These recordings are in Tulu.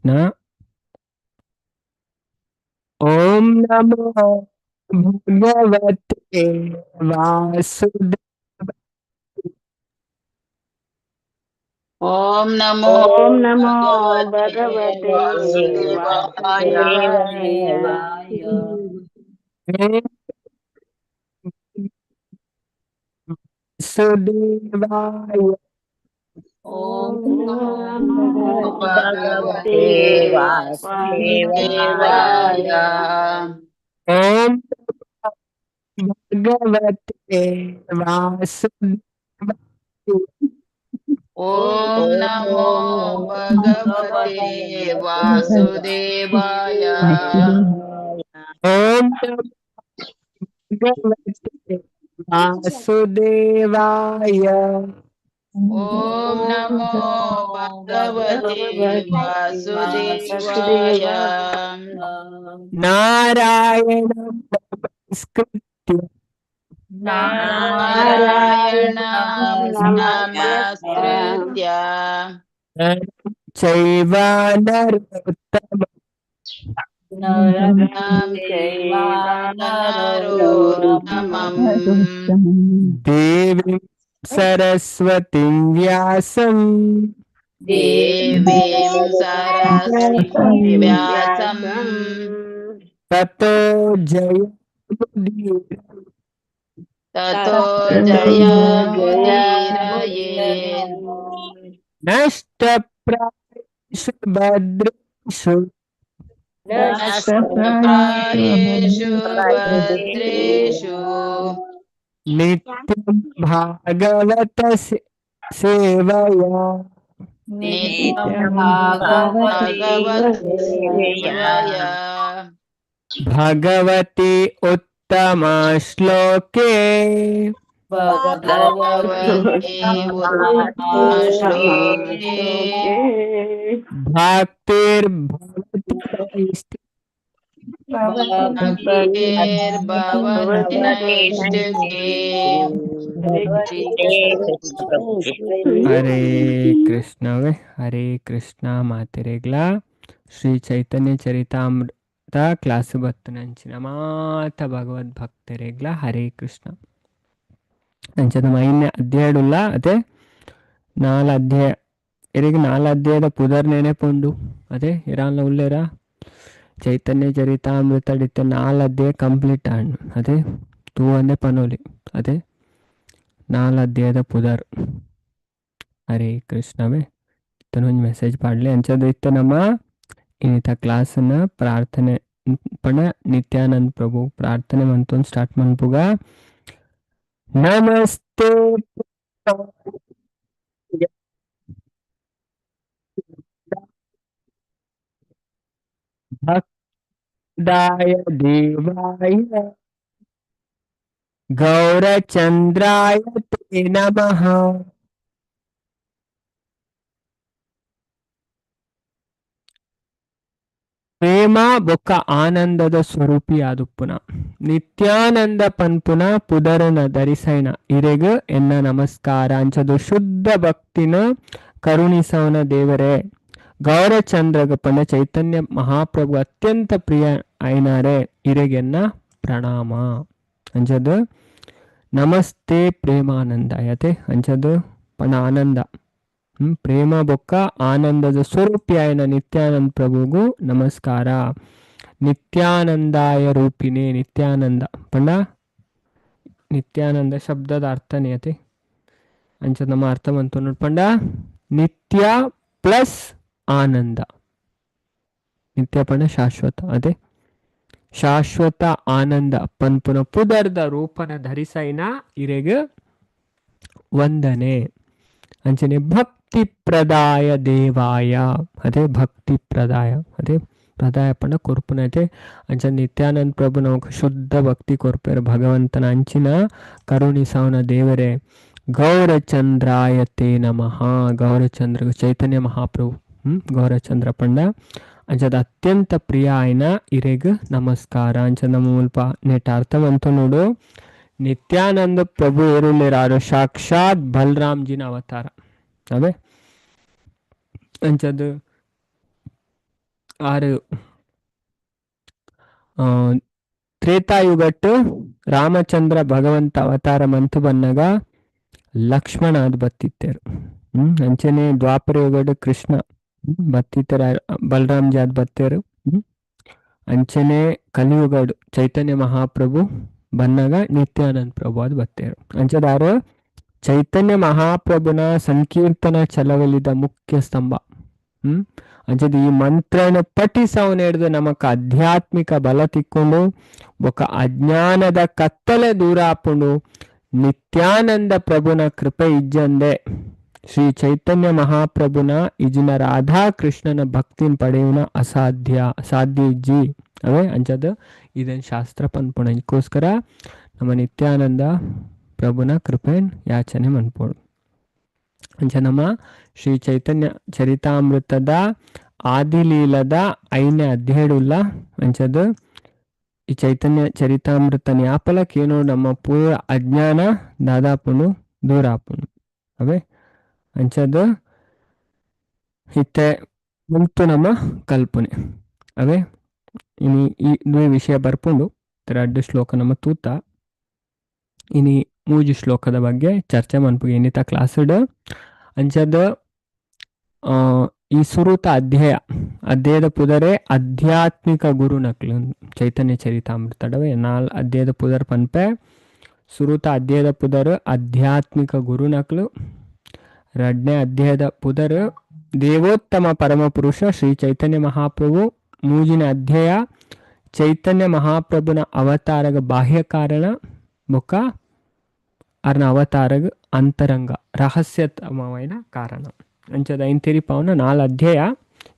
ಕೃಷ್ಣ. ಓಂ ನಮೋ ಭಗವತೆ ವಾಸುದೇವ. ಓಂ ನಮೋ ಓಂ ನಮೋ ಭಗವತೆ ಭಗವತೆ ವಾಸುದೇವಾಯ. ವಾಸುದೇವಾಯ. ವಾಸುದೇವಾಯ. ಓಂ ಓಂ ನಮೋ ಭಗವತೆ ಭಗವತೆ ವಾಸುದೇವಾಯ. ವಾಸುದೇವಾಯ. ಓಂ ಭಗವತೆ ವಾಸುದೇವಾಯ. ಓಂ ನಮೋ ಭಗವತೆ ವಾಸುದೇವಾಯ. ಓಂ ನಮೋ ಭಗವತೆ ವಾಸುದೇವಾಯ. ಓಂ ನಮೋ ಭಗವತೆ ವಾಸುದೇವಾಯ. ನಾರಾಯಣ ನಮಸ್ಕೃತ್ಯ ನಾರಾಯಣ ನಮಸ್ಕೃತ್ಯ ನರಂ ಚೈವ ನರೋತ್ತಮಂ ನರಂ ಚೈವ ನರೋತ್ತಮಂ ದೇವೀಂ ಸರಸ್ವತಿಂ ವ್ಯಾಸಂ ದೇವೀಂ ಸರಸ್ವತಿ ವ್ಯಾಸಂ ತತೋ ಜಯಮುದೀರಯೇ. ತತೋ ಜಯಮುದೀರಯೇ. ನಷ್ಟಪ್ರಾಯೇಷು ಭದ್ರೇಷು ನಷ್ಟಪ್ರಾಯೇಷು ಭದ್ರೇಷು ನಿತ್ಯಂ ಭಾಗವತ ಸೇವಯಾ ನಿತ್ಯಂ ಭಾಗವತ ಸೇವಯಾ ಭಗವತಿ ಉತ್ತಮ ಶ್ಲೋಕೆ ಭಗವತಿ ಉತ್ತಮ ಶ್ಲೋಕೆ ಭಕ್ತಿರ್ಭವತಿ ನೈಷ್ಠಿಕಿ. ಭಕ್ತಿರ್ಭವತಿ ನೈಷ್ಠಿಕೇ. ಹರೇ ಕೃಷ್ಣವೇ ಹರೇ ಕೃಷ್ಣ ಮಾತೆರೆಗ್ಲ ಶ್ರೀ ಚೈತನ್ಯ ಚರಿತಾಮೃತ ಕ್ಲಾಸ್ ಬತ್ತನಂಚಿನ ಮಾತ ಭಗವದ್ ಭಕ್ತರೆಗ್ಲ ಹರೇ ಕೃಷ್ಣ. ಅಂಚದ ಮೈನ್ಯ ಅಧ್ಯಾಯಡುಲ್ಲ ಅದೇ ನಾಲ್ ಅಧ್ಯಾಯ ಇರಿಗೆ ನಾಲ್ ಅಧ್ಯಾಯದ ಪುದರ್ ನೆನೆಪುಂಡು ಅದೇ ಇರಾನ್ಲ ಉಲ್ಲೇರ ಚೈತನ್ಯ ಚರಿತಾಮೃತ ಡಿತ್ತ ನಾಲ್ ಅಧ್ಯಾಯ ಕಂಪ್ಲೀಟ್ ಆಂಡ್ ಅದೇ ತೂ ಅಂದೆ ಪನೋಲಿ ಅದೇ ನಾಲ್ ಅಧ್ಯಾಯದ ಪುದರ್. ಹರೇ ಕೃಷ್ಣವೇ ಇತ್ತನ ಒಂಜಿ ಮೆಸೇಜ್ ಪಾಡ್ಲೆ. ಅಂಚದ ಇತ್ತ ನಮ್ಮ ಇನ್ನಿತ ಕ್ಲಾಸನ್ನ ಪ್ರಾರ್ಥನೆ ಪಂಡ ನಿತ್ಯಾನಂದ ಪ್ರಭು ಪ್ರಾರ್ಥನೆ ಮಂತೊಂದು ಸ್ಟಾರ್ಟ್ ಮನ್ಪುಗ. ನಮಸ್ತೆ ಭಕ್ತಾಯ ದೇವಾಯ ಗೌರಚಂದ್ರಾಯ ತೇ ನಮಃ. ಪ್ರೇಮ ಬೊಕ್ಕ ಆನಂದದ ಸ್ವರೂಪಿ ಆದುಪ್ಪುನ ನಿತ್ಯಾನಂದ ಪನ್ಪುನ ಪುದರನ ಧರಿಸೈನ ಇರೆಗ್ ಎನ್ನ ನಮಸ್ಕಾರ. ಅಂಚದು ಶುದ್ಧ ಭಕ್ತಿನ ಕರುಣಿಸವನ ದೇವರೇ ಗೌರಚಂದ್ರಗ ಪಂಡ ಚೈತನ್ಯ ಮಹಾಪ್ರಭು ಅತ್ಯಂತ ಪ್ರಿಯ ಐನಾರೆ ಇರೆಗೆನ್ನ ಪ್ರಣಾಮ. ಅಂಚದು ನಮಸ್ತೆ ಪ್ರೇಮಾನಂದ ಯತೆ ಅಂಚದು ಪಣ ಆನಂದ ಪ್ರೇಮ ಬೊಕ್ಕ ಆನಂದದ ಸ್ವರೂಪಿಯಾಯನ ನಿತ್ಯಾನಂದ ಪ್ರಭುಗೂ ನಮಸ್ಕಾರ. ನಿತ್ಯಾನಂದಾಯ ರೂಪಿನೇ ನಿತ್ಯಾನಂದ ಪಂಡ ನಿತ್ಯಾನಂದ ಶಬ್ದದ ಅರ್ಥನೇ ಅತಿ ಅಂಚ ನಮ್ಮ ಅರ್ಥ ಬಂತು ನೋಡ್ ಪಂಡ ನಿತ್ಯ ಪ್ಲಸ್ ಆನಂದ. ನಿತ್ಯ ಪಂಡ ಶಾಶ್ವತ ಅದೇ ಶಾಶ್ವತ ಆನಂದ ಪನ್ಪುನ ಪುದರ್ದ ರೂಪನ ಧರಿಸೈನ ಇರೆಗ್ ವಂದನೆ. ಅಂಚನೆ ಭಕ್ತಿ ಪ್ರದಾಯ ದೇವಾಯ ಅದೇ ಭಕ್ತಿ ಪ್ರದಾಯ ಅದೇ ಪ್ರದಾಯ ಪಂಡ ಕೊರ್ಪುನೈತೆ. ಅಂಚ ನಿತ್ಯಾನಂದ ಪ್ರಭು ನಮಕ್ ಶುದ್ಧ ಭಕ್ತಿ ಕೊರ್ಪೇರು ಭಗವಂತನ ಅಂಚಿನ ಕರುಣಿಸವನ ದೇವರೇ ಗೌರಚಂದ್ರಾಯ ತೇ ನಮಃ. ಗೌರಚಂದ್ರ ಚೈತನ್ಯ ಮಹಾಪ್ರಭು ಗೌರಚಂದ್ರ ಪಂಡ ಅಂಚದ ಅತ್ಯಂತ ಪ್ರಿಯ ಆಯ್ನ ಇರೆಗ್ ನಮಸ್ಕಾರ. ಅಂಚ ನಮ್ಮ ಮುಲ್ಪ ನೆಟ್ ಅರ್ಥವಂತ ನೋಡು ನಿತ್ಯಾನಂದ ಪ್ರಭು ಏರುಲ್ಲೇರಾರು ಸಾಕ್ಷಾತ್ ಬಲರಾಮ್ಜಿನ ಅವತಾರ ಅವೇ. ಅಂಚದು ಆರು ತ್ರೇತಾಯುಗಟ್ಟು ರಾಮಚಂದ್ರ ಭಗವಂತ ಅವತಾರ ಮಂತು ಬನ್ನಗ ಲಕ್ಷ್ಮಣ ಅದು ಬತ್ತಿತ್ತೇರು. ಅಂಚನೆ ದ್ವಾಪರ ಯುಗಡ್ ಕೃಷ್ಣ ಬತ್ತಿತ್ತರ, ಬಲರಾಮ್ ಜಾದ್ ಬತ್ತೇರು. ಅಂಚನೆ ಕಲಿಯುಗಡ್ ಚೈತನ್ಯ ಮಹಾಪ್ರಭು ಬನ್ನಗ ನಿತ್ಯಾನಂದ ಪ್ರಭು ಅದು ಬತ್ತೇರು. ಅಂಚದಾರು ಚೈತನ್ಯ ಮಹಾಪ್ರಭುನ ಸಂಕೀರ್ತನ ಚಲವಲಿದ ಮುಖ್ಯ ಸ್ತಂಭ. ಅಂಚದ ಈ ಮಂತ್ರನ ಪಠಿಸವನ ಹಿಡಿದು ನಮಕ್ ಆಧ್ಯಾತ್ಮಿಕ ಬಲ ತಿಕ್ಕೊಂಡು ಬೊಕ ಅಜ್ಞಾನದ ಕತ್ತಲೆ ದೂರ ಆಪುಂಡು. ನಿತ್ಯಾನಂದ ಪ್ರಭುನ ಕೃಪೆ ಇಜ್ಜಂದೆ ಶ್ರೀ ಚೈತನ್ಯ ಮಹಾಪ್ರಭುನ ಇಜಿನ ರಾಧಾ ಕೃಷ್ಣನ ಭಕ್ತಿನ ಪಡೆಯುವನ ಅಸಾಧ್ಯ, ಸಾಧ್ಯ ಇಜ್ಜಿ. ಅವೇ ಅಂಚದ ಇದನ್ ಶಾಸ್ತ್ರ ಪನ್ಪುಣ. ಇದಕ್ಕೋಸ್ಕರ ನಮ್ಮ ನಿತ್ಯಾನಂದ ಪ್ರಭುನ ಕೃಪೆನ್ ಯಾಚನೆ ಮನ್ಪೋಡು. ಅಂಚ ನಮ್ಮ ಶ್ರೀ ಚೈತನ್ಯ ಚರಿತಾಮೃತದ ಆದಿಲೀಲದ ಐನೇ ಅಧ್ಯಾಯ ಅಂಚದ ಈ ಚೈತನ್ಯ ಚರಿತಾಮೃತ ನ್ಯಾಪಲಕ್ಕೇನೋ ನಮ್ಮ ಪೂರ ಅಜ್ಞಾನ ದಾದಾಪುನು ದೂರ ಆಪುನು. ಅವೇ ಅಂಚದ ಇತ್ತೆ ಮುಲ್ತು ನಮ್ಮ ಕಲ್ಪನೆ. ಅವೇ ಇನಿ ಈ ವಿಷಯ ಬರ್ಪುಂಡು ರಡ್ಡು ಶ್ಲೋಕ ನಮ್ಮ ತೂತ. ಇನಿ ಮೂಜಿ ಶ್ಲೋಕದ ಬಗ್ಗೆ ಚರ್ಚೆ ಮನ್ಪುಗೆ ಇನ್ನಿತ ಕ್ಲಾಸ್ಡ್. ಅಂಚದ ಈ ಸುರುತ ಅಧ್ಯಾಯ ಅಧ್ಯಾಯದ ಪುದರೆ ಆಧ್ಯಾತ್ಮಿಕ ಗುರು ನಕ್ಲು ಚೈತನ್ಯ ಚರಿತಾಮೃತಡವೆ ನಾಲ್ ಅಧ್ಯಾಯದ ಪುದರ್ ಪನ್ಪೆ. ಸುರುತ ಅಧ್ಯಾಯದ ಪುದರ್ ಆಧ್ಯಾತ್ಮಿಕ ಗುರು ನಕ್ಲು. ರಡ್ನೇ ಅಧ್ಯಾಯದ ಪುದರ್ ದೇವೋತ್ತಮ ಪರಮಪುರುಷ ಶ್ರೀ ಚೈತನ್ಯ ಮಹಾಪ್ರಭು. ಮೂಜಿನ ಅಧ್ಯಾಯ ಚೈತನ್ಯ ಮಹಾಪ್ರಭುನ ಅವತಾರಗ ಬಾಹ್ಯ ಕಾರಣ ಬೊಕ್ಕ ಅರ್ನ ಅವತಾರಗ ಅಂತರಂಗ ರಹಸ್ಯತಮವಾಯಿನ ಕಾರಣ. ಅಂಚದ ಐನ್ ತೆರಿಪಾವನ ನಾಲ್ ಅಧ್ಯಾಯ.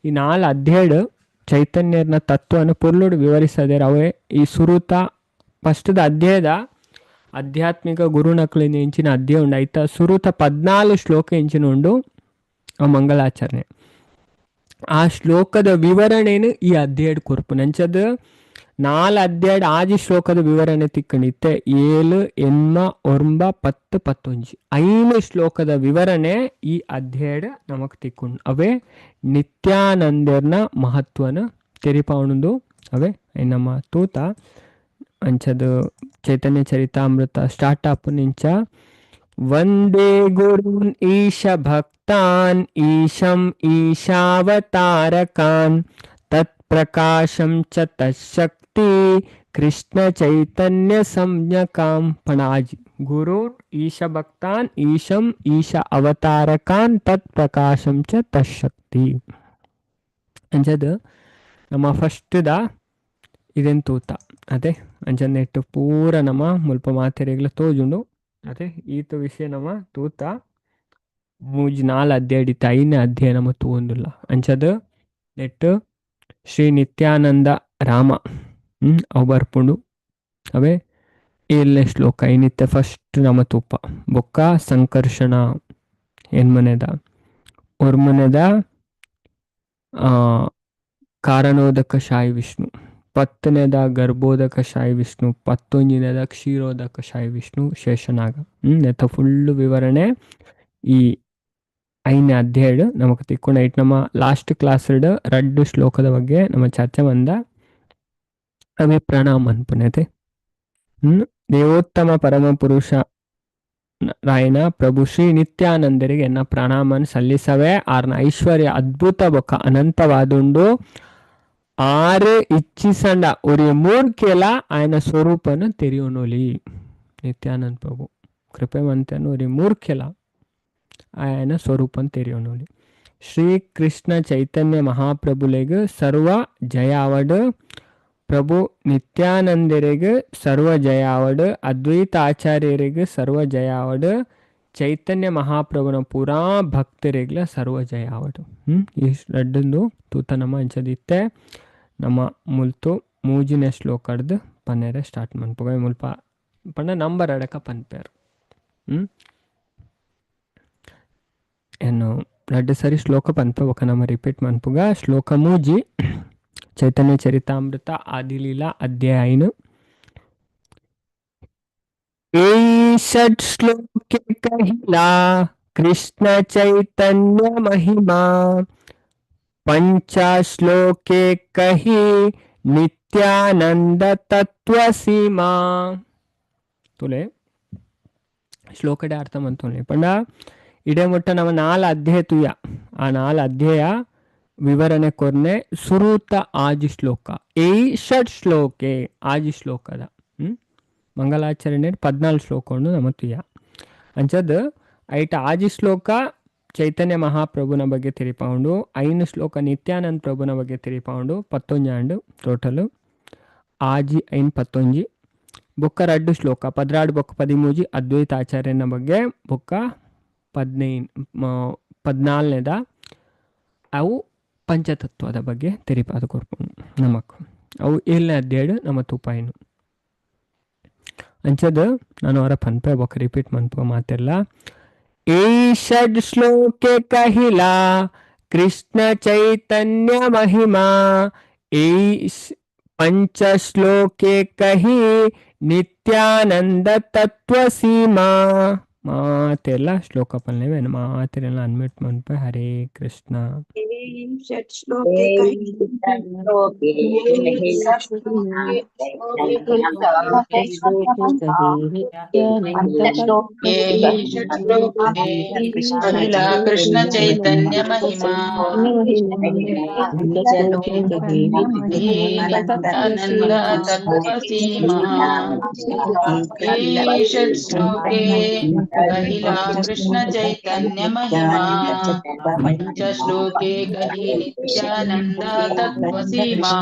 ಈ ನಾಲ್ ಅಧ್ಯಾಯಡ್ ಚೈತನ್ಯರ್ನ ತತ್ವವನ್ನು ಪೊರ್ಲುಡು ವಿವರಿಸದೇರ್. ಅವೇ ಈ ಸುರುತ ಫಸ್ಟ್ದ ಅಧ್ಯಾಯದ ಆಧ್ಯಾತ್ಮಿಕ ಗುರುನಕ್ಲಿಂದ ಎಂಚಿನ ಅಧ್ಯಾಯ ಉಂಡು. ಐತ ಸುರುತ 14 ಶ್ಲೋಕ ಎಂಚಿನ ಉಂಡು ಆ ಮಂಗಳಾಚರಣೆ. ಆ ಶ್ಲೋಕದ ವಿವರಣೆನು ಈ ಅಧ್ಯಾಯಡ್ ಕೊರ್ಪುನ. ಅಂಚದ ನಾಲ್ ಅಧ್ಯಾಯಡ್ ಆಜಿ ಶ್ಲೋಕದ ವಿವರಣೆ ತಿಕ್ಕಣಿತ್ತೆ 7 8 9 10 11 5 ಶ್ಲೋಕದ ವಿವರಣೆ ಈ ಅಧ್ಯಾಯಡ್ ನಮಕ್ ತಿಕ್ಕೊಂಡು. ಅವೇ ನಿತ್ಯಾನಂದರ್ನ ಮಹತ್ವನ ತೆರಿಪಾವಣದು. ಅವೇ ನಮ್ಮ ತೂತ ಅಂಚದ ಚೈತನ್ಯ ಚರಿತಾಮೃತ ಸ್ಟಾರ್ಟ್ ಅಪ್ ನಿಂಚ ವಂದೇ ಗುರುನ್ ಈಶ ಭಕ್ತಾನ್ ಈಶಂ ಈಶಾವತಾರಕಾನ್ ತತ್ಪ್ರಕಾಶಂ ಚ ತಶಕ್ತಿ ಕೃಷ್ಣ ಚೈತನ್ಯ ಸಂಜ್ಞಕಾಂ. ಪಣಾಜಿ ಗುರುನ್ ಈಶ ಭಕ್ತಾನ್ ಈಶಂ ಈಶ ಅವತಾರಕಾನ್ ತತ್ಪ್ರಕಾಶಂ ಚ ತಶಕ್ತಿ. ಅಂಚದ ನಮ್ಮ ಫಸ್ಟ್ದ ಇದೆನ್ ತೂತ ಅದೇ ಅಂಚ ನೆಟ್ಟು ಪೂರ ನಮ್ಮ ಮುಲ್ಪ ಮಾತೆರೆಗ್ಲ ತೋಜುಂಡು. ಅದೇ ಈತ ವಿಷಯ ನಮ್ಮ ತೂತ ಮೂಜಿ ನಾಲ್ ಅಧ್ಯಾಯ ಇತ್ತು ಐನೇ ಅಧ್ಯಾಯ ನಮ್ಮ ತೂವೊಂದುಲ್ಲ. ಅಂಚದ ನೆಟ್ಟು ಶ್ರೀ ನಿತ್ಯಾನಂದ ರಾಮ ಅವು ಬರ್ಪುಂಡು. ಅವೇ 7ನೇ ಶ್ಲೋಕ ಏನಿತ್ತೆ ಫಸ್ಟ್ ನಮ್ಮ ತೂಪ. ಬೊಕ್ಕ ಸಂಕರ್ಷಣ ಎನ್ಮನೆದ ಒರ್ಮನೆದ ಕಾರಣೋದಕ ಶಾಯಿ ವಿಷ್ಣು, 10ನೇದ ಗರ್ಭೋದಕ ಶಾಯಿ ವಿಷ್ಣು, 11ನೇದ ಕ್ಷೀರೋದಕ ಶಾಯಿ ವಿಷ್ಣು ಶೇಷನಾಗ. ನೆತ್ತ ಫುಲ್ಲು ವಿವರಣೆ ಈ ಐನೇ ಅಧ್ಯಾಯ ನಮಕ್ ತಿಕ್ಕೊಂಡು. ಐಟ್ ನಮ್ಮ ಲಾಸ್ಟ್ ಕ್ಲಾಸ್ ರಡ್ಡು ಶ್ಲೋಕದ ಬಗ್ಗೆ ನಮ್ಮ ಚರ್ಚೆ ಬಂದ. ಅವೇ ಪ್ರಣಾಮ ಅನ್ಪುನತೆ. ದೇವೋತ್ತಮ ಪರಮ ಪುರುಷ ರಾಯನ ಪ್ರಭು ಶ್ರೀ ನಿತ್ಯಾನಂದರಿಗೆ ಎನ್ನ ಪ್ರಣಾಮನ್ ಸಲ್ಲಿಸವೆ. ಆರ್ನ ಐಶ್ವರ್ಯ ಅದ್ಭುತ ಬೊಕ್ಕ ಅನಂತವಾದುಂಡು. ಆರು ಇಚ್ಛಿಸಂಡ ಒರಿ ಮೂರ್ಖೆಲ ಆಯನ ಸ್ವರೂಪನ ತೆರಿಯೋನೊಲಿ. ನಿತ್ಯಾನಂದ ಪ್ರಭು ಕೃಪೆ ಮಂತನು ಒರಿ ಮೂರ್ಖೆಲ ಆಯನ ಸ್ವರೂಪನ್ ತೆರಿಯೋನೊಲಿ. ಶ್ರೀ ಕೃಷ್ಣ ಚೈತನ್ಯ ಮಹಾಪ್ರಭುಲೆಗ್ ಸರ್ವ ಜಯಾವಡ್. ಪ್ರಭು ನಿತ್ಯಾನಂದರಿಗೆ ಸರ್ವ ಜಯಾವಡ್. ಅದ್ವೈತ ಆಚಾರ್ಯರಿಗೆ ಸರ್ವ ಜಯಾವಡ್. ಚೈತನ್ಯ ಮಹಾಪ್ರಭುನ ಪೂರಾ ಭಕ್ತರಿಗ್ಲ ಸರ್ವ ಜಯಾವಡ್. ಈ ರಡ್ಡಂದು ತೂತ ನಮ್ಮ ಅಂಚದಿತ್ತೆ ನಮ್ಮ ಮುಲ್ತು ಮೂಜಿನ ಶ್ಲೋಕಡ್ದು ಪನ್ನೆರೆ ಸ್ಟಾರ್ಟ್ ಮನ್ಪುಗ. ಮುಲ್ಪ ಪಂಡ ನಂಬರ್ ಅಡಕ ಪನ್ಪೇರು. ಏನು ರಡ್ಡು ಸರಿ ಶ್ಲೋಕ ಪನ್ಪ ಬೊಕ ನಮ್ಮ ರಿಪೀಟ್ ಮನ್ಪುಗ. ಶ್ಲೋಕ ಮೂಜಿ ಚೈತನ್ಯ ಚರಿತಾಮೃತ ಆದಿಲೀಲಾ ಅಧ್ಯಾಯ 5. ಏ ಷಟ್ ಶ್ಲೋಕೆ ಕಹಿಲಾ ಕೃಷ್ಣ ಚೈತನ್ಯ ಮಹಿಮಾ ಪಂಚ ಶ್ಲೋಕೆ ಕಹಿ ನಿತ್ಯಾನಂದ ತತ್ವ ಸೀಮಾ. ತುಲೆ ಶ್ಲೋಕಡೆ ಅರ್ಥ ಮಂತೊನ್ಲೆ ಪಂಡ ಇಡೆ ಮುಟ್ಟ ನಮ್ಮ ನಾಲ್ ಅಧ್ಯಾಯ ತುಯ. ಆ ನಾಲ್ ಅಧ್ಯಾಯ ವಿವರಣೆ ಕೊರ್ನೆ ಸುರೂತ ಆಜಿ ಶ್ಲೋಕ ಏಯ್ ಷಡ್ ಶ್ಲೋಕೆ ಆಜಿ ಶ್ಲೋಕದ ಮಂಗಲಾಚರಣೆ 14 ಶ್ಲೋಕ ಉಂಡು ನಮ್ಮ ತುಯ. ಅಂಚದ್ ಐಟ ಆಜಿ ಶ್ಲೋಕ ಚೈತನ್ಯ ಮಹಾಪ್ರಭುನ ಬಗ್ಗೆ ತೆರಿಪಾವುಂಡು, 5 ಶ್ಲೋಕ ನಿತ್ಯಾನಂದ ಪ್ರಭುನ ಬಗ್ಗೆ ತೆರಿಪಾವುಂಡು, 19 ಆಂಡು ಟೋಟಲ್ ಆಜಿ ಐನ್ 19. ಬೊಕ್ಕ 2 ಶ್ಲೋಕ 16 ಬೊಕ್ಕ 13 ಅದ್ವೈತ ಆಚಾರ್ಯನ ಬಗ್ಗೆ, ಬೊಕ್ಕ 15 14ನೇದ ಅವು ಪಂಚತತ್ವದ ಬಗ್ಗೆ ತೆರಿಪಾದ ಕೊರ್ಪುಂಡು ನಮಕ್. ಅವು 7ನೇ ಅಧ್ಯಾಯ ನಮ್ಮ ತುಪಾಯಿನು. ಅಂಚದ ನಾನು ಅವರ ಪನ್ಪೆ ಬೊಕ್ಕ ರಿಪೀಟ್ ಮನ್ಪು ಮಾತೆಲ್ಲ. ಈ ಷಡ್ ಶ್ಲೋಕೆ ಕಹಿಲಾ ಕೃಷ್ಣ ಚೈತನ್ಯ ಮಹಿಮಾ, ಈ ಪಂಚ ಶ್ಲೋಕೆ ಕಹಿ ನಿತ್ಯಾನಂದ ತತ್ವ ಸೀಮಾ. ಮಾತೆಲ್ಲ ಶ್ಲೋಕ ಪನ್ಲೇವೆ ಮಾತೆಲ್ಲ ಅನ್ಮ್ಯೂಟ್ ಮನ್ಪೆ. ಹರೇ ಕೃಷ್ಣ. ಷಟ್ ಶ್ಲೋಕೆ ಕಹಿ कहिला कृष्ण चैतन्य महिमा आनंद तत्व सीमा. षट् श्लोके कहिला कृष्ण चैतन्य महिमा पंच श्लोके कहि नित्यानंद तत्व सीमा.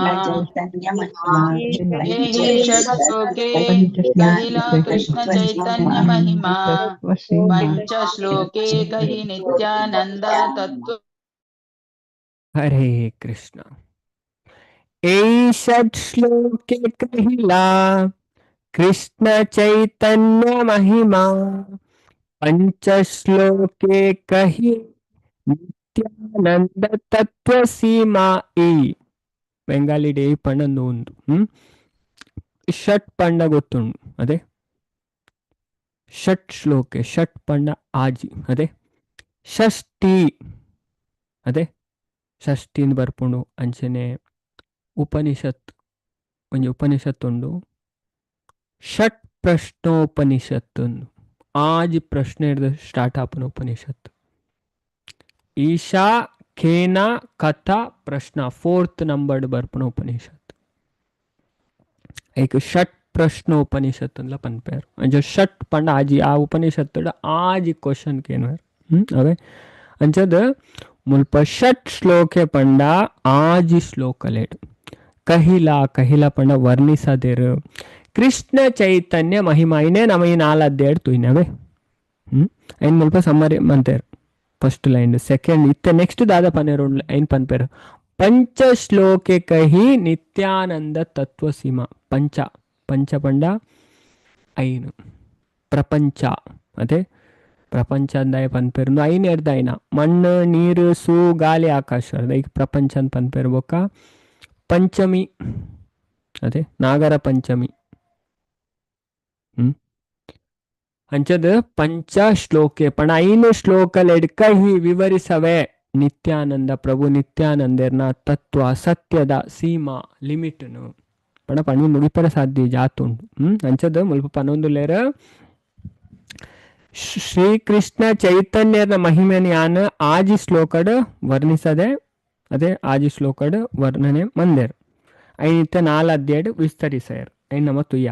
षट् श्लोके कहिला कृष्ण चैतन्य महिमा पंच श्लोके कहि नित्यानंद तत्व. हरे कृष्ण. षट् श्लोके कहिला कृष्ण चैतन्य महिमा पंच श्लोके कहि ನಿತ್ಯಾನಂದ ತತ್ವ ಸೀಮಾ. ಈ ಬೆಂಗಾಲಿ ಡೇ ಪಂಡ ಉಂದು ಷಟ್ ಪಂಡ ಗೊತ್ತುಂಡು ಅದೇ ಷಟ್ ಶ್ಲೋಕೆ ಷಟ್ ಪಂಡ ಆಜಿ ಅದೇ ಷಷ್ಠಿ ಅದೇ ಷಷ್ಠಿಂದ ಬರ್ಪುಂಡು. ಅಂಚನೆ ಉಪನಿಷತ್ ಒಂಜಿ ಉಪನಿಷತ್ ಉಂಡು ಷಟ್ ಪ್ರಶ್ನೋಪನಿಷತ್ ಉಂದು. ಆಜಿ ಪ್ರಶ್ನೆ ಹಿಡ್ದು ಸ್ಟಾರ್ಟ್ ಆಪುನ ಉಪನಿಷತ್. ಈಶಾ ಖೇನ ಕಥಾ ಪ್ರಶ್ನ ಫೋರ್ತ್ ನಂಬರ್ಡ್ ಬರ್ಪುನ ಉಪನಿಷತ್. ಐಕ್ ಷಟ್ ಪ್ರಶ್ನೋಪನಿಷತ್ ಅಂದ್ಲ ಪನ್ಪೇರು. ಅಂಚ ಷಟ್ ಪಂಡ ಆಜಿ ಆ ಉಪನಿಷತ್ ಆಜಿ ಕ್ವಶನ್ ಕೇನ್ವೇರ್ ಅವೇ. ಅಂಚದ ಮುಲ್ಪ ಷಟ್ ಶ್ಲೋಕೆ ಪಂಡ ಆಜಿ ಶ್ಲೋಕಲೇಡು ಕಹಿಲಾ ಕಹಿಲಾ ಪಂಡ ವರ್ಣಿಸದೇರು ಕೃಷ್ಣ ಚೈತನ್ಯ ಮಹಿಮಾ ಇನ್ನೇ ನಮ ಈ ನಾಲ್ ಅಧ್ಯಾಯ ತುಯ್ನವೇ. ಐನ್ ಮುಲ್ಪ ಸಮ್ಮರಿ ಮಂತೇರು first line. Second ಇತ್ತೆ ನೆಕ್ಸ್ಟ್ ದಾದ ಪನ್ನೇರು ಐನ್ ಪನ್ಪೇರು ಪಂಚ ಶ್ಲೋಕೆ ಕಹಿ ನಿತ್ಯಾನಂದ ತತ್ವ ಸೀಮಾ. ಪಂಚ ಪಂಚ ಪಂಡ ಐನು ಪ್ರಪಂಚ ಅದೇ ಪ್ರಪಂಚ ಅಂದಾಯ ಪನ್ಪೇರು ಐನ್ ಎರ್ದ ಐನ ಮಣ್ಣು ನೀರು ಸೂ ಗಾಳಿ ಆಕಾಶ ಈಗ ಪ್ರಪಂಚ ಅಂತ ಪನ್ಪೇರು. ಬೊಕ್ಕ ಪಂಚಮಿ ಅದೇ ನಾಗರ ಪಂಚಮಿ. ಅಂಚದ ಪಂಚ ಶ್ಲೋಕೆ ಪಣ ಐನು ಶ್ಲೋಕಲೆಡ್ ಕಹಿ ವಿವರಿಸವೆ ನಿತ್ಯಾನಂದ ಪ್ರಭು ನಿತ್ಯಾನಂದರ್ನ ತತ್ವ ಸತ್ಯದ ಸೀಮಾ ಲಿಮಿಟ್ನು ಪಣ ಪಣಿ ಮುಗಿಪರ ಸಾಧ್ಯ ಜಾತುಂಡು. ಅಂಚದ ಮುಲ್ಪ ಪನೊಂದುಲೇರ ಶ್ರೀಕೃಷ್ಣ ಚೈತನ್ಯದ ಮಹಿಮೆನ ಯಾನ್ ಆಜಿ ಶ್ಲೋಕಡ್ ವರ್ಣಿಸದೆ ಅದೇ ಆಜಿ ಶ್ಲೋಕಡ್ ವರ್ಣನೆ ಮಂದೇರ್ ಐನಿತ್ತ ನಾಲ್ ಅಧ್ಯಾಯ ವಿಸ್ತರಿಸಯರ್ ಐನ್ ನಮ್ಮ ತುಯ್ಯ.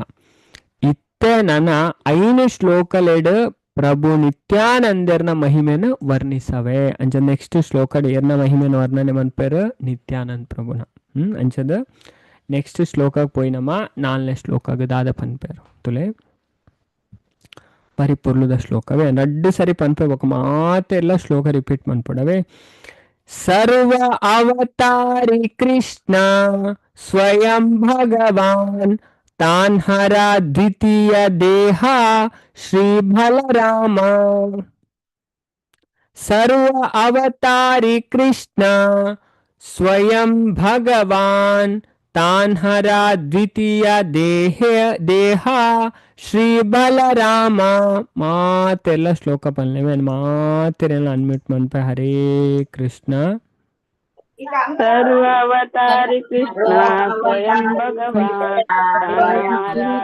ಇತ್ತೆ ನನ್ನ ಐನು ಶ್ಲೋಕಲೆಡ್ ಪ್ರಭು ನಿತ್ಯಾನಂದರ್ನ ಮಹಿಮೆನ ವರ್ಣಿಸವೆ. ಅಂಚ ನೆಕ್ಸ್ಟ್ ಶ್ಲೋಕಡ್ ಎರ್ನ ಮಹಿಮೆನ ವರ್ಣನೆ ಮನ್ಪೇರು ನಿತ್ಯಾನಂದ ಪ್ರಭುನ. ಅಂಚದ ನೆಕ್ಸ್ಟ್ ಶ್ಲೋಕಕ್ಕೆ ಪೋಯಿನಮ್ಮ ನಾಲ್ನೇ ಶ್ಲೋಕಗ್ ದಾದ ಪನ್ಪೇರು ತುಲೆ ಪರಿಪೂರ್ಣದ ಶ್ಲೋಕವೇ ನಡ್ಡು ಸರಿ ಪನ್ಪೆ ಬೊಕ ಮಾತೆಲ್ಲ ಶ್ಲೋಕ ರಿಪೀಟ್ ಮನ್ಪುಡವೆ. ಸರ್ವ ಅವತಾರಿ ಕೃಷ್ಣ ಸ್ವಯಂ ಭಗವಾನ್ ತಾನ್ ಹರ ದ್ವಿತೀಯ ದೇಹ ಶ್ರೀ ಬಲರಾಮ. ಸರ್ವ ಅವತಾರಿ ಕೃಷ್ಣ ಸ್ವಯಂ ಭಗವಾನ್ ತಾನ್ ಹರ ದ್ವಿತೀಯ ದೇಹ ದೇಹ ಶ್ರೀ ಬಲರಾಮ. ಮಾತೆಲ್ಲ ಶ್ಲೋಕ ಪನ್ಲೆ ಮಾತೆಲ್ಲ ಅನ್ಮ್ಯೂಟ್ ಮನ್ಪೆ. ಹರೇ ಕೃಷ್ಣ. ಸರ್ವಾವತಾರಿ ಕೃಷ್ಣ ಸ್ವಯಂ ಭಗವಾನ್ ತಾನಾರಾಧಿತ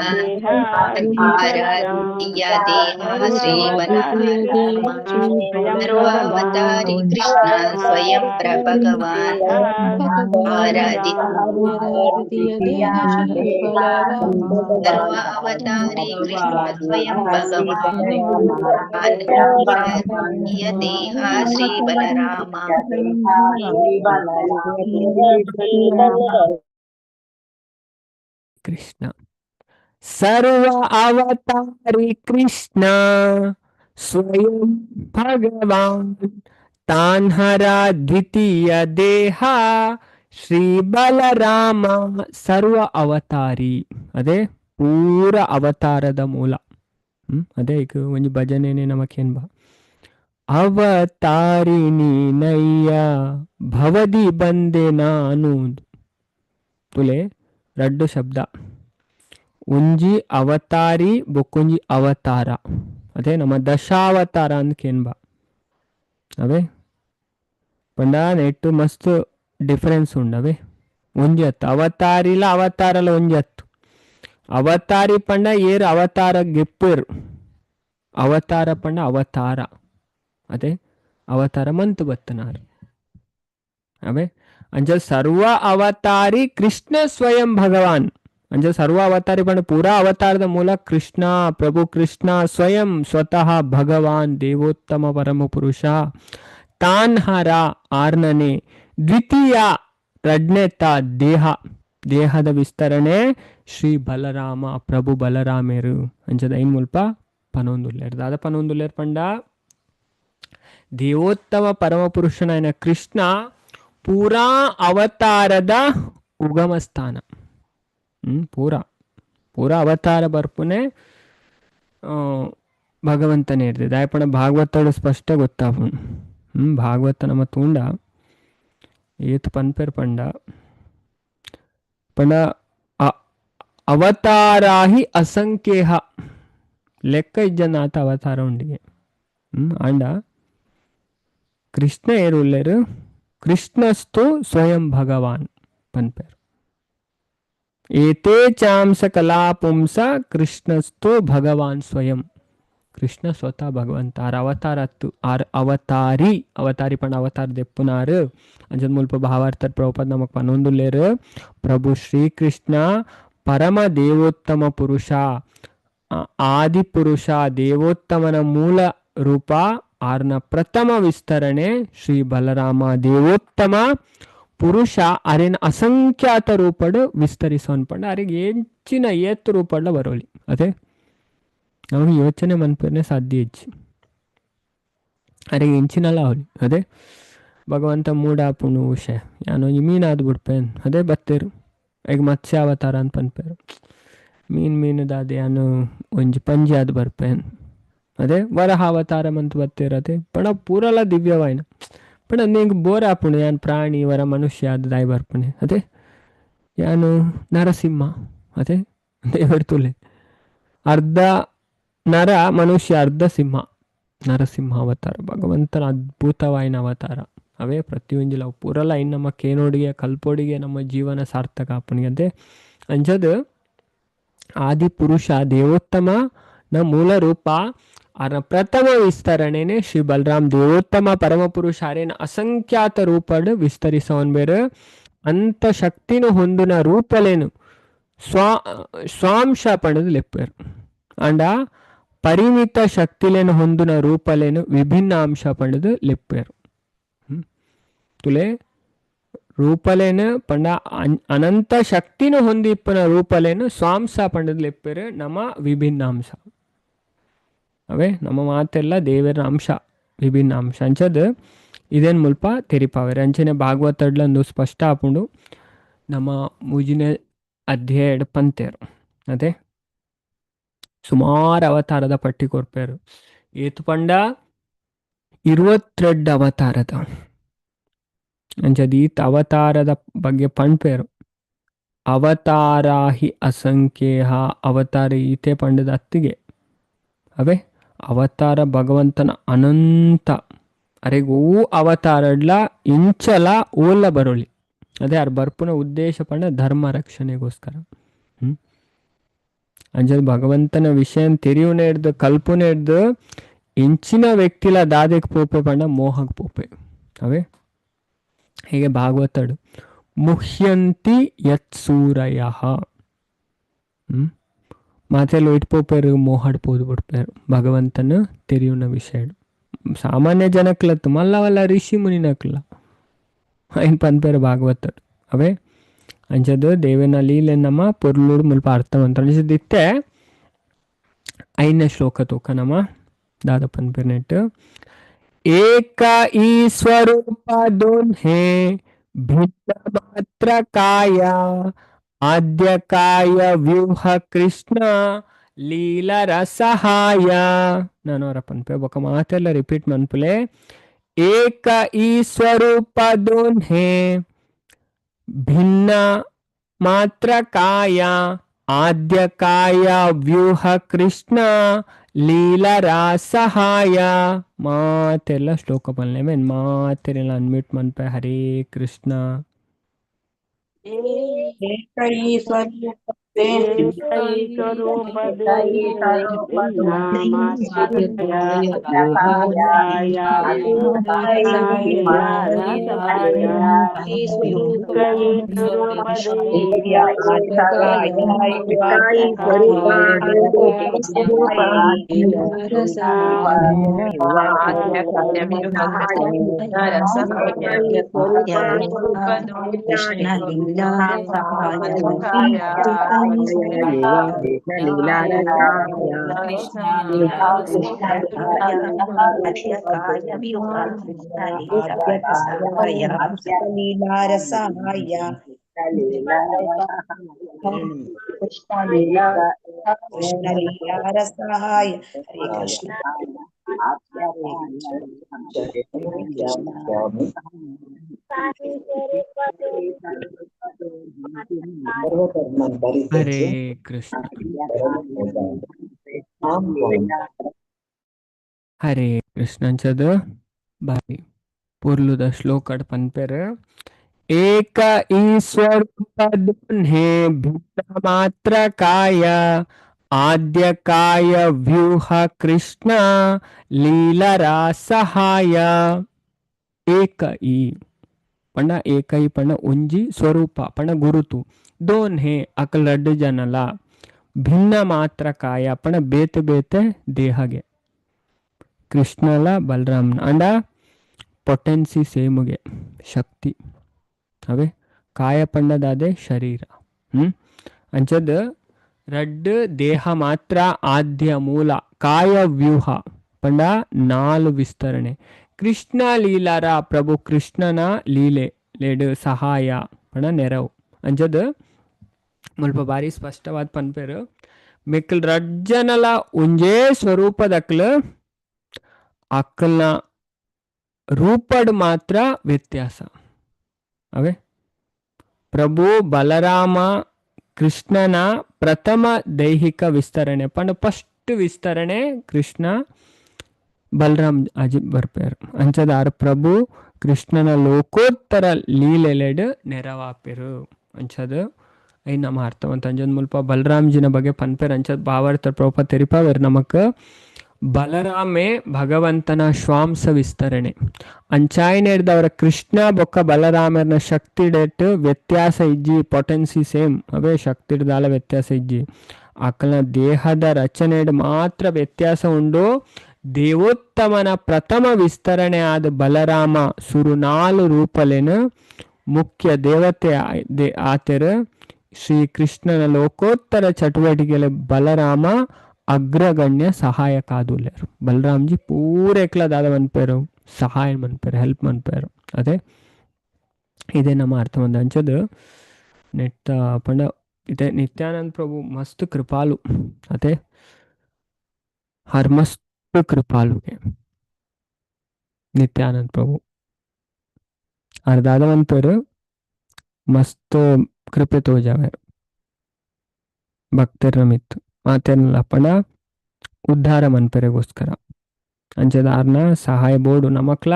ದೇಹ ಶ್ರೀ ಬಲರಾಮ. ಸರ್ವಾವತಾರಿ ಕೃಷ್ಣ ಸ್ವಯಂ ಭಗವಾನ್ ಆರಾಧಿತ. ಸರ್ವಾವತಾರಿ ಕೃಷ್ಣ ಸ್ವಯಂ ಭಗವಾನ್ ದೇಹ ಶ್ರೀ ಬಲರಾಮ. ಕೃಷ್ಣ ಸರ್ವ ಅವತಾರಿ ಕೃಷ್ಣ ಸ್ವಯಂ ಭಗವಾನ್ ತಾನ್ಹರ ದ್ವಿತೀಯ ದೇಹ ಶ್ರೀ ಬಲರಾಮ. ಸರ್ವ ಅವತಾರಿ ಅದೇ ಪೂರ ಅವತಾರದ ಮೂಲ. ಅದೇ ಈಗ ಒಂಜಿ ಭಜನೆನೆ ನಮಕೇನ್ ಬಾ ಅವತಾರಿ ನೀನಯ್ಯ ಭವದಿ ಬಂದೆ ನಾನು. ತುಲೆ ರಡ್ಡು ಶಬ್ದ, ಒಂಜಿ ಅವತಾರಿ ಬೊಕ್ಕೊಂಜಿ ಅವತಾರ. ಅದೇ ನಮ್ಮ ದಶಾವತಾರ ಅಂದ್ಕೇನ್ ಬಾ ಅವೇ ಪಂಡ ನೆಟ್ಟು ಮಸ್ತ್ ಡಿಫರೆನ್ಸ್ ಉಂಡವೆ. ಒಂಜಿ ಹತ್ತು ಅವತಾರಿಲ ಅವತಾರಲ ಒಂಜಿ ಹತ್ತು. ಅವತಾರಿ ಪಂಡ ಏರು ಅವತಾರ ಗೆಪ್ಪೇರು, ಅವತಾರ ಪಂಡ ಅವತಾರ ಅದೇ ಅವತಾರ ಮಂತು ಬತ್ತನಾರು ಅವೇ. ಅಂಚ ಸರ್ವ ಅವತಾರಿ ಕೃಷ್ಣ ಸ್ವಯಂ ಭಗವಾನ್. ಅಂಚ ಸರ್ವ ಅವತಾರಿ ಪಂಡ ಪೂರಾ ಅವತಾರದ ಮೂಲ ಕೃಷ್ಣ, ಪ್ರಭು ಕೃಷ್ಣ ಸ್ವಯಂ ಸ್ವತಃ ಭಗವಾನ್ ದೇವೋತ್ತಮ ಪರಮ ಪುರುಷ. ತಾನ್ಹರ ಆರ್ನನೆ ದ್ವಿತೀಯ ರಡ್ನೆತ ದೇಹ, ದೇಹದ ವಿಸ್ತರಣೆ ಶ್ರೀ ಬಲರಾಮ ಪ್ರಭು ಬಲರಾಮೇರು. ಅಂಚದ ಐನ್ ಮುಲ್ಪ ಪನೊಂದುಲ್ಲೇರ್ ದಾದ ಪನೊಂದುಲ್ಲೇರ್ ಪಂಡ ದೇವೋತ್ತಮ ಪರಮಪುರುಷನಾಯನ ಕೃಷ್ಣ ಪೂರಾ ಅವತಾರದ ಉಗಮ ಸ್ಥಾನ. ಪೂರಾ ಪೂರಾ ಅವತಾರ ಬರ್ಪುನೆ ಭಗವಂತನೇ ಇರ್ತದೆ. ದಾಯಪಣ ಭಾಗವತಡು ಸ್ಪಷ್ಟ ಗೊತ್ತಾಪುಂಡು. ಭಾಗವತ ನಮ್ಮ ತೂಂಡ ಏತ್ ಪನ್ಪೆರ್ ಪಂಡ ಪಂಡ ಅವತಾರಾಹಿ ಅಸಂಖ್ಯೇಹ ಲೆಕ್ಕ ಇಜ್ಜನಾತ ಅವತಾರ ಉಂಡಿಗೆ. ಆಂಡ ಕೃಷ್ಣ ಏರುಲ್ಲೇರು ಕೃಷ್ಣಸ್ತು ಸ್ವಯಂ ಭಗವಾನ್ ಪನ್ಪೆರ್. ಏತೇ ಚಾಂಸ ಕಲಾ ಪುಂಸ ಕೃಷ್ಣಸ್ತು ಭಗವಾನ್ ಸ್ವಯಂ. ಕೃಷ್ಣ ಸ್ವತಃ ಭಗವಂತ ಆರ್ ಅವತಾರ ಅತ್ತು ಆರ್ ಅವತಾರಿ ಅವತಾರಿ ಪಂಡ ಅವತಾರ ದೆಪ್ಪುನಾರು. ಅಂಚದ ಮುಲ್ಪ ಭಾವಾರ್ಥ ಪ್ರಭುಪಾದ ನಮಕ್ ಪನೊಂದುಲ್ಲೇರು ಪ್ರಭು ಶ್ರೀಕೃಷ್ಣ ಪರಮ ದೇವೋತ್ತಮ ಪುರುಷ, ಆದಿ ಪುರುಷ, ದೇವೋತ್ತಮನ ಮೂಲ ರೂಪ ಆರ್ನ ಪ್ರಥಮ ವಿಸ್ತರಣೆ ಶ್ರೀ ಬಲರಾಮ ದೇವೋತ್ತಮ ಪುರುಷ ಅರೆನ ಅಸಂಖ್ಯಾತ ರೂಪಡು ವಿಸ್ತರಿಸೋನ್ ಪಂಡ ಅರೆಗೆ ಹೆಚ್ಚಿನ ಏತ್ತು ರೂಪಡ್ಲ ಬರೋಲಿ. ಅದೇ ನಮಗೆ ಯೋಚನೆ ಮನ್ಪನೆ ಸಾಧ್ಯ ಹೆಚ್ಚು ಅರೆಗೆ ಎಂಚಿನಲ್ಲ ಅವಲಿ. ಅದೇ ಭಗವಂತ ಮೂಡಾಪುಣು ಉಷೆ ಯಾನೋ ಮೀನಾದ್ ಬಿಡ್ಪೇನ್ ಅದೇ ಬತ್ತೇರು ಈಗ ಮತ್ಸ್ಯ ಅವತಾರ ಅಂತ ಪನ್ಪೇರು. ಮೀನ್ ಮೀನುದಾದ ಯಾನು ಒಂಜಿ ಪಂಜಿ ಆದ್ ಬರ್ಪೇನ್ ಅದೇ ವರಹ ಅವತಾರ ಮಂತ್ ಬತ್ತೇರು. ಅದೇ ಪಣ ಪೂರಲ ದಿವ್ಯವಾಯಿನ ಪಣ ನಿಂಗೆ ಬೋರ್ ಆಪುಣು ಯಾನ್ ಪ್ರಾಣಿ ವರ ಮನುಷ್ಯ ಆದ ದಾಯಿ ಬರ್ಪುಣೆ. ಅದೇ ಯಾನು ನರಸಿಂಹ ಅದೇ ದೇವರ್ ತುಲೆ ಅರ್ಧ ನರ ಮನುಷ್ಯ ಅರ್ಧ ಸಿಂಹ, ನರಸಿಂಹ ಅವತಾರ ಭಗವಂತನ ಅದ್ಭುತವಾಯಿನ ಅವತಾರ. ಅವೇ ಪ್ರತಿಯೊಂಜಿಲ ಪೂರಲ ಇನ್ನು ನಮ್ಮ ಕೇನೋಡಿಗೆ ಕಲ್ಪೋಡಿಗೆ ನಮ್ಮ ಜೀವನ ಸಾರ್ಥಕ ಆಪುಣಿಗೆ. ಅದೇ ಅಂಚದು ಆದಿ ಪುರುಷ ದೇವೋತ್ತಮ ನ ಮೂಲ ರೂಪ ಆರ್ನ ಪ್ರಥಮ ವಿಸ್ತರಣೆನೆ ಶ್ರೀ ಬಲರಾಮ್ ದೇವೋತ್ತಮ ಪರಮಪುರುಷ ಅರೇನ ಅಸಂಖ್ಯಾತ ರೂಪಡ್ ವಿಸ್ತರಿಸವನ್ ಬೇರೆ ಅಂತ ಶಕ್ತಿನು ಹೊಂದುನ ರೂಪಲೇನು ಸ್ವಾಂಶ ಪಣದು ಲೆಪ್ಪೇರು. ಅಂಡ ಪರಿಮಿತ ಶಕ್ತಿಲೇನು ಹೊಂದುನ ರೂಪಲೇನು ವಿಭಿನ್ನ ಅಂಶ ಪಣದು ಲೆಪ್ಪೇರು. ತುಲೆ ರೂಪಲೇನು ಪಂಡ ಅನಂತ ಶಕ್ತಿನು ಹೊಂದಿಪ್ಪನ ರೂಪಲೇನು ಸ್ವಾಂಶ ಪಂಡದು ಲೆಪ್ಪೇರು ನಮ್ಮ ವಿಭಿನ್ನ ಅಂಶ. ಅವೇ ನಮ್ಮ ಮಾತೆಲ್ಲ ದೇವರ ಅಂಶ ವಿಭಿನ್ನ ಅಂಶ ಅಂಚದು ಇದೇನು ಮುಲ್ಪ ತೆರಿಪಾವೇರು. ಅಂಚನೆ ಭಾಗವತಡ್ಲಂದು ಸ್ಪಷ್ಟ ಆಪುಂಡು ನಮ್ಮ ಮೂಜಿನ ಅಧ್ಯಾಯ ಪಂತೇರು. ಅದೇ ಸುಮಾರು ಅವತಾರದ ಪಟ್ಟಿ ಕೊರ್ಪೇರು. ಏತು ಪಂಡ 22 ಅವತಾರದ ಅಂಚದ ಈತ್ ಅವತಾರದ ಬಗ್ಗೆ ಪಣ್ಪೇರು. ಅವತಾರಾಹಿ ಅಸಂಖ್ಯೇಹ ಅವತಾರ ಈತೆ ಪಂಡದ ಅತ್ತಿಗೆ. ಅವೇ ಅವತಾರ ಭಗವಂತನ ಅನಂತ ಅರೆಗ್ ಓ ಅವತಾರಡ್ಲ ಇಂಚಲ ಓಲ್ಲ ಬರೋಲಿ. ಅದೇ ಅರ್ ಬರ್ಪುನ ಉದ್ದೇಶ ಪಂಡ ಧರ್ಮ ರಕ್ಷಣೆಗೋಸ್ಕರ. ಹ್ಮ್ ಅಂಚದ ಭಗವಂತನ ವಿಷಯ ತೆರಿಯುನ ಹಿಡ್ದು ಕಲ್ಪುನ ಹಿಡ್ದು ಇಂಚಿನ ವ್ಯಕ್ತಿಲ ದಾದೆಗ್ ಪೋಪೆ ಪಂಡ ಮೋಹಗ್ ಪೋಪೆ. ಅವೇ ಹೀಗೆ ಭಾಗವತಡು ಮುಹ್ಯಂತಿ ಯತ್ ಸೂರಯಃ. ಮಾತೆಲ್ಲ ಒಯ್ಟ್ ಪೋಪೆರು ಮೋಹಡ್ ಪೋದು ಬಿಡ್ಪೇರು ಭಗವಂತನ ತೆರಿಯುನ ವಿಷಯ. ಸಾಮಾನ್ಯ ಜನಕ್ಲತ್ತು ಮಲ್ಲವಲ್ಲ ಋಷಿ ಮುನಿನಕ್ಲ ಐನ್ ಪನ್ಪೇರು ಭಾಗವತಡು. ಅವೇ ಅಂಚದ ದೇವನ ಲೀಲೆ ನಮ್ಮ ಪೊರ್ಲುಡು ಮುಲ್ಪ ಅರ್ಥ ಮಂತ ಇತ್ತೆ ಐನ ಶ್ಲೋಕ ತೂಕ ನಮ್ಮ ದಾದ ಪನ್ಪೇರ್ ಏಕ ಈಸ್ವರೂಪ ದೋನ್ಹೆ ಭಿನ್ನ ಮಾತ್ರ ಕಾಯ ಆದ್ಯ ಕಾಯ ವ್ಯೂಹ ಕೃಷ್ಣ ಲೀಲ ರಸಹಾಯ. ನಾನು ಅವರ ಪನ್ಪೆ ಬೊಕ ಮಾತೆಲ್ಲ ರಿಪೀಟ್ ಮನ್ಪುಲೆ. ಏಕ ಈಸ್ವರೂಪ ದೋನ್ಹೆ ಭಿನ್ನ ಮಾತ್ರ ಕಾಯ ಆದ್ಯ ಕಾಯ ವ್ಯೂಹ ಕೃಷ್ಣ ಲೀಲರಾಸಹಾಯ. ಮಾತೆಲ್ಲ ಶ್ಲೋಕ ಪನ್ಲೆ ಮೇನ್ ಮಾತೆಲ್ಲ ಅನ್ಮ್ಯೂಟ್ ಮನ್ಪೆ. ಹರೇ ಕೃಷ್ಣ. कृष्णलीलारसाय हरे कृष्ण ಹರೇ ಕೃಷ್ಣ ಹರೇ ಕೃಷ್ಣ. ಅಂಚದ ಬಾರಿ ಪೊರ್ಲುದ ಶ್ಲೋಕಡ್ ಪನ್ಪೆರ್. ಏಕ ಈಶ್ವರೂಪ ದೋನ್ಹೆ ಭಿನ್ನ ಮಾತ್ರ ಕಾಯ ಆದ್ಯ ಕಾಯ ವ್ಯೂಹ ಕೃಷ್ಣ ಲೀಲರಾಸಹಾಯ. ಏಕ ಈ ಪಂಡ ಏಕ ಈ ಪಂಡ ಒಂಜಿ ಸ್ವರೂಪ ಪಂಡ ಗುರುತು ದೋನ್ಹೆ ಅಕಲ್ ರಡ್ಡು ಜನಲ ಭಿನ್ನ ಮಾತ್ರ ಕಾಯ ಪಂಡ ಬೇತೆ ಬೇತೆ ದೇಹಗೆ ಕೃಷ್ಣಲ ಬಲರಾಮನ ಅಂಡ ಪೊಟೆನ್ಸಿ ಸೇಮುಗೆ ಶಕ್ತಿ ಅವೇ ಕಾಯ ಪಂಡದಾದೆ ಶರೀರ. ಅಂಚದ ರಡ್ಡು ದೇಹ ಮಾತ್ರ ಆದ್ಯ ಮೂಲ ಕಾಯ ವ್ಯೂಹ ಪಂಡ ನಾಲು ವಿಸ್ತರಣೆ ಕೃಷ್ಣ ಲೀಲಾರ ಪ್ರಭು ಕೃಷ್ಣನ ಲೀಲೆ ಲೇಡು ಸಹಾಯ ಪಂಡ ನೆರವು. ಅಂಚದ ಮುಲ್ಪ ಬಾರಿ ಸ್ಪಷ್ಟವಾದ ಪನ್ಪೇರು ಮೆಕ್ಕಲ್ ರಡ್ಜನಲ ಒಂಜೇ ಸ್ವರೂಪದಕ್ಲು ಅಕ್ಕಲ್ನ ರೂಪಡ್ ಮಾತ್ರ ವ್ಯತ್ಯಾಸ. ಅವೇ ಪ್ರಭು ಬಲರಾಮ ಕೃಷ್ಣನ ಪ್ರಥಮ ದೈಹಿಕ ವಿಸ್ತರಣೆ ಪಂಡ ಫಸ್ಟ್ ವಿಸ್ತರಣೆ ಕೃಷ್ಣ ಬಲರಾಮ್ ಅಜಿ ಬರ್ಪೇರು. ಅಂಚದಾರ್ ಪ್ರಭು ಕೃಷ್ಣನ ಲೋಕೋತ್ತರ ಲೀಲೆಲೆಡ್ ನೆರವಾಪಿರು. ಅಂಚದ I ನಮ್ಮ ಅರ್ಥವಂತ ಅಂಜದ್ ಮುಲ್ಪ ಬಲರಾಮ್ಜಿನ ಬಗ್ಗೆ ಪನ್ಪೇರ್. ಅಂಚದ್ ಭಾವಾರ್ಥ ಪ್ರಭುಪಾದ ತೆರಿಪಾವೇರ್ ನಮಕ್ ಬಲರಾಮೇ ಭಗವಂತನ ಶ್ವಾಂಸ ವಿಸ್ತರಣೆ. ಅಂಚಾಯಿನೆಡ್ದವರ ಕೃಷ್ಣ ಬೊಕ್ಕ ಬಲರಾಮರ್ನ ಶಕ್ತಿ ಡೇಟ್ ವ್ಯತ್ಯಾಸ ಇಜ್ಜಿ, ಪೊಟೆನ್ಸಿ ಸೇಮ್ ಅವೇ ಶಕ್ತಿ ದಾಲ ವ್ಯತ್ಯಾಸ ಇಜ್ಜಿ. ಅಕಲ್ನ ದೇಹದ ರಚನೆಡ್ ಮಾತ್ರ ವ್ಯತ್ಯಾಸ ಉಂಡು. ದೇವೋತ್ತಮನ ಪ್ರಥಮ ವಿಸ್ತರಣೆ ಆದ ಬಲರಾಮ ಸುರು ನಾಲು ರೂಪಲೇನು ಮುಖ್ಯ ದೇವತೆ ಆತೆರ್ ಶ್ರೀ ಕೃಷ್ಣನ ಲೋಕೋತ್ತರ ಚಟುವಟಿಕೆಲೆ ಬಲರಾಮ ಅಗ್ರಗಣ್ಯ ಸಹಾಯಕ ಆದುಲ್ಲೇರು. ಬಲರಾಮ್ಜಿ ಪೂರೆಕ್ಲ ದಾದ ಮನ್ಪೇರು ಸಹಾಯ ಮನ್ಪೇರು ಹೆಲ್ಪ್ ಮನ್ಪೇರು. ಅದೇ ಇದೇ ನಮ್ಮ ಅರ್ಥ ಅಂಚದು ನೆಟ್ಟ ಪಂಡ ಇದೆ ನಿತ್ಯಾನಂದ ಪ್ರಭು ಮಸ್ತ್ ಕೃಪಾಲು. ಅದೇ ಹರ್ ಮಸ್ತ್ ಕೃಪಾಲುಗೆ ನಿತ್ಯಾನಂದ ಪ್ರಭು ಅರ್ ದಾದ ಮನ್ಪೇರು ಮಸ್ತ್ ಕೃಪೆ ತೋಜಾವೇರು ಭಕ್ತರ ಮಿತ್ತು ಮಾತೇನಲ್ಲ ಪಂಡ ಉದ್ಧಾರ ಮನ್ಪೆರೆಗೋಸ್ಕರ. ಅಂಚದಾರ್ನ ಸಹಾಯ ಬೋಡು ನಮಕ್ಲ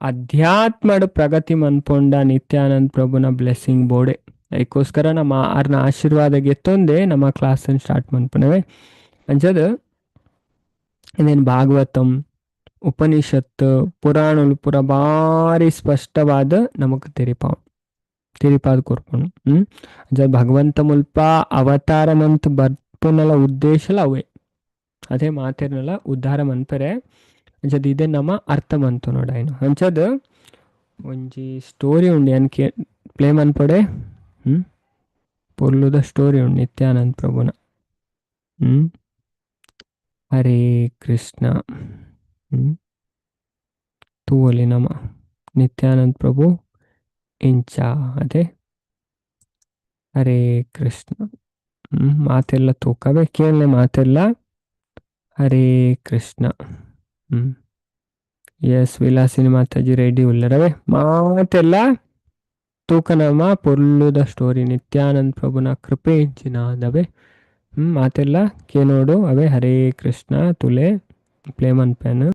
ಅಧ್ಯಾತ್ಮಡ್ ಪ್ರಗತಿ ಮನ್ಪೊಂಡ ನಿತ್ಯಾನಂದ ಪ್ರಭುನ ಬ್ಲೆಸ್ಸಿಂಗ್ ಬೋಡೆ. ಅದಕ್ಕೋಸ್ಕರ ನಮ್ಮ ಆರ್ನ ಆಶೀರ್ವಾದ ಗೆತ್ತೊಂದೇ ನಮ್ಮ ಕ್ಲಾಸ್ ಸ್ಟಾರ್ಟ್ ಮನ್ಪುನವೆ. ಅಂಚದ ಇದೇನು ಭಾಗವತಂ ಉಪನಿಷತ್ತು ಪುರಾಣಲು ಪೂರ ಭಾರಿ ಸ್ಪಷ್ಟವಾದ ನಮಕ್ ತೆರಿಪಾವ್ ತೆರಿಪಾದ ಕೊರ್ಪುಂಡು. ಅಂಚ ಭಗವಂತ ಮುಲ್ಪ ಅವತಾರ ಮಂತ್ ಬರ್ಪುನಲ ಉದ್ದೇಶಲ ಅವೇ ಅದೇ ಮಾತೆರ್ನಲ ಉದ್ಧಾರ ಮನ್ಪರೆ. ಅಂಚದ ಇದೇ ನಮ್ಮ ಅರ್ಥ ಮಂತು ನೋಡಾಯ್ನು. ಅಂಚದ ಒಂಜಿ ಸ್ಟೋರಿ ಉಂಡು ಏನ್ ಕೇ ಪ್ಲೇ ಮನ್ಪೊಡೆ. ಪೊರ್ಲುದ ಸ್ಟೋರಿ ಉಂಡು ನಿತ್ಯಾನಂದ ಪ್ರಭುನ. ಹರೇ ಕೃಷ್ಣ. ತೂವೊಲಿ ನಮ ನಿತ್ಯಾನಂದ ಪ್ರಭು ಇಂಚ ಅದೇ. ಹರೇ ಕೃಷ್ಣ. ಮಾತೆಲ್ಲ ತೂಕವೇ ಕೇಳಲೆ ಮಾತೆಲ್ಲ. ಹರೇ ಕೃಷ್ಣ. ಎಸ್ ವಿಲಾಸಿನಿ ಮಾತಾಜಿ ರೆಡಿ ಉಲ್ಲರವೇ ಮಾತೆಲ್ಲ ತೂಕನಮ ಪೊರ್ಲುದ ಸ್ಟೋರಿ ನಿತ್ಯಾನಂದ ಪ್ರಭುನ ಕೃಪೆ ಇಂಚಿನ ಆದವೆ. ಮಾತೆಲ್ಲ ಕೇನೋಡು ಅವೇ. ಹರೇ ಕೃಷ್ಣ. ತುಲೆ ಪ್ಲೇ ಮನ್ಪೇನು.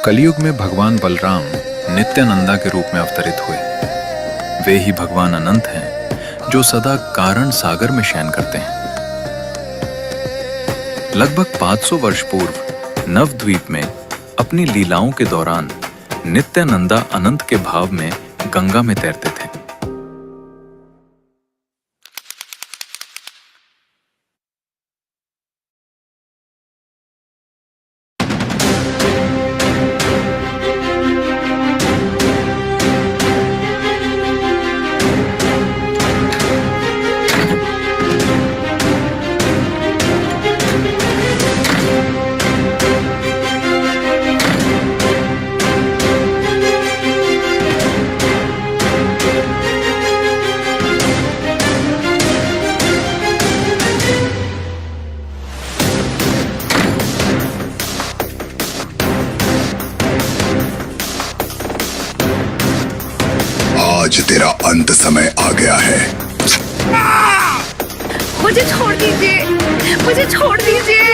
कलयुग में भगवान बलराम नित्यानंदा के रूप में अवतरित हुए। वे ही भगवान अनंत हैं जो सदा कारण सागर में शयन करते हैं। लगभग 500 वर्ष पूर्व नवद्वीप में अपनी लीलाओं के दौरान नित्यानंदा अनंत के भाव में गंगा में तैरते थे। आज तेरा अंत समय आ गया है। मुझे छोड़ दीजिए, मुझे छोड़ दीजिए।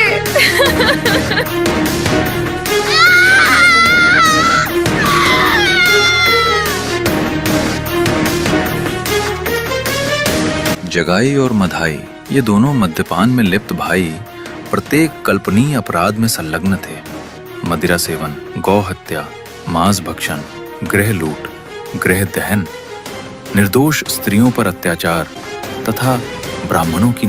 जगाई और मधाई ये दोनों मद्यपान में लिप्त भाई प्रत्येक कल्पनीय अपराध में संलग्न थे। मदिरा सेवन, गौ हत्या, मांस भक्षण, गृह लूट, गृह दहन, निर्दोष स्त्रियों पर अत्याचार तथा ब्राह्मणों की